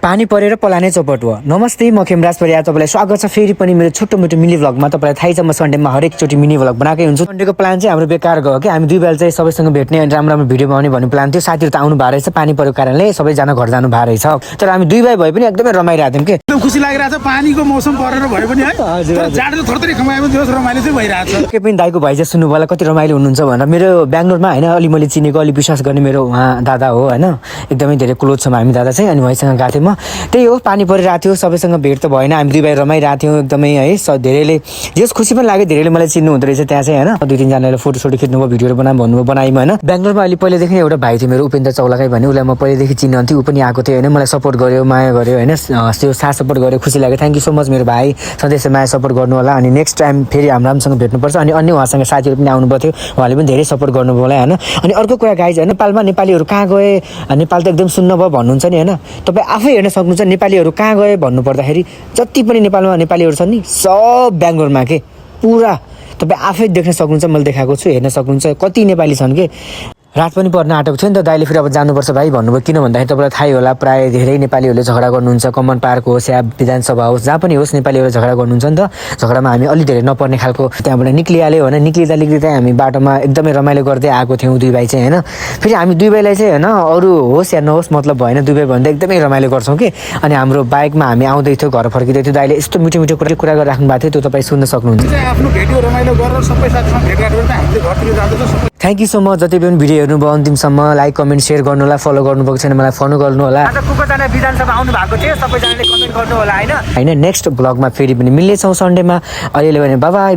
पानी परेर पलाने चौपट हो। नमस्ते, म खेमराज परियार, तपाईँलाई स्वागत छ फेरि पनि मेरो छोटो मोटो मिनी भ्लगमा। तपाईँलाई थाहै छ म सन्डेमा हरेकचोटि मिनी भ्लग बनाएकै हुन्छु। सन्डेको प्लान चाहिँ हाम्रो बेकार गयो कि हामी दुई बेला चाहिँ सबैसँग भेट्ने अनि राम्रो राम्रो भिडियो बनाउने भन्ने प्लान थियो। साथीहरू त आउनु भएको रहेछ, पानी परेको कारणले सबैजना घर जानु भएको रहेछ। तर हामी दुई भाइ भए पनि एकदमै रमाइरहेको थियौँ कि एकदम खुसी लागिरहेछ। पानीको मौसम परेर भए पनि है तर जाडो थरथरी खमाएमा त्यो रमाइलो चाहिँ भइरहेछ। के पनि दाइको भाइ चाहिँ सुन्नु होला कति रमाइलो हुनुहुन्छ भनेर। मेरो बेङ्गलोरमा होइन अलि मैले चिनेको अलि विश्वास गर्ने मेरो उहाँ दादा हो होइन, एकदमै धेरै क्लोज छौँ हामी दादा चाहिँ। अनि उहाँसँग गएको थिएँ म। त्यही हो, पानी परिरहेको थियो, सबैसँग भेट त भएन, हामी दुई भाइ रमाइरहेको थियौँ एकदमै है। धेरैले जस खुसी पनि लाग्यो, धेरैले मलाई चिन्नु हुँदो रहेछ त्यहाँ चाहिँ होइन। दुई तिनजनाले फोटोसोटो खिच्नुभयो, भिडियोहरू बनाऊँ भन्नुभयो, बनायौँ होइन। बेङ्गलोरमा अहिले पहिल्यैदेखि एउटा भाइ थियो मेरो उपेन्द्र चौलाकै भन्ने, उसलाई म पहिल्यैदेखि चिन्नुहुन्थ्यो। ऊ पनि आएको थियो होइन, मलाई सपोर्ट गर्यो, माया गर्यो होइन, त्यो साथ सपोर्ट गर्यो, खुसी लाग्यो। थ्याङ्क यू सो मच मेरो भाइ, सधैँ यसो माया सपोर्ट गर्नु होला। अनि नेक्स्ट टाइम फेरि राम्रोसँग भेट्नुपर्छ। अनि अन्य उहाँसँग साथीहरू पनि आउनुभएको थियो, उहाँले पनि धेरै सपोर्ट गर्नुभयो होला होइन। अनि अर्को कुरा गाइज होइन, नेपालमा नेपालीहरू कहाँ गए, नेपाल त एकदम सुन्न भयो भन्नुहुन्छ नि होइन। तपाईँ आफै हेर्न सक्नुहुन्छ नेपालीहरू कहाँ गए भन्नुपर्दाखेरि जति पनि नेपालमा नेपालीहरू छन् नि सब बेङ्गलोरमा के पुरा तपाईँ आफै देख्न सक्नुहुन्छ। मैले देखाएको छु, हेर्न सक्नुहुन्छ कति नेपाली छन् कि। रात पनि पर्न आँटेको थियो नि त, दाइले फेरि अब जानुपर्छ भाइ भन्नुभयो। किन भन्दाखेरि तपाईँलाई थाहै होला प्रायः धेरै नेपालीहरूले झगडा गर्नुहुन्छ, कमन पार्क होस् या विधानसभा होस्, जहाँ पनि होस् नेपालीहरू झगडा गर्नुहुन्छ नि त। झगडामा हामी अलि धेरै नपर्ने खालको त्यहाँबाट निक्लिहाल्यो होइन। निक्लिँदा हामी बाटोमा एकदमै रमाइलो गर्दै आएको थियौँ दुई भाइ चाहिँ होइन। फेरि हामी दुई भाइलाई चाहिँ होइन अरू होस् या नहोस् मतलब भएन, दुई भाइ भन्दा एकदमै रमाइलो गर्छौँ कि। अनि हाम्रो बाइकमा हामी आउँदै थियो, घर फर्किँदै थियो, दाइले यस्तो मिठो मिठो कुरा गरिराख्नु भएको थियो, त्यो तपाईँ सुन्न सक्नुहुन्छ। आफ्नो भिडियो रमाइलो गरेर सबै साथीसँग भेटघाट गरेर हामीले घरतिर जाँदैछौँ। Thank you so much. जति पनि भिडियो हेर्नुभयो अन्तिमसम्म लाइक कमेन्ट सेयर गर्नु होला, फलो गर्नुभएको छैन मलाई फलो गर्नु होला। आज कुकजना विधानसभा आउनु भएको थियो, सबैजनाले कमेन्ट गर्नु होला होइन। नेक्स्ट ब्लगमा फेरि पनि मिल्नेछौँ सन्डेमा। अहिले भने बाइ बाइ।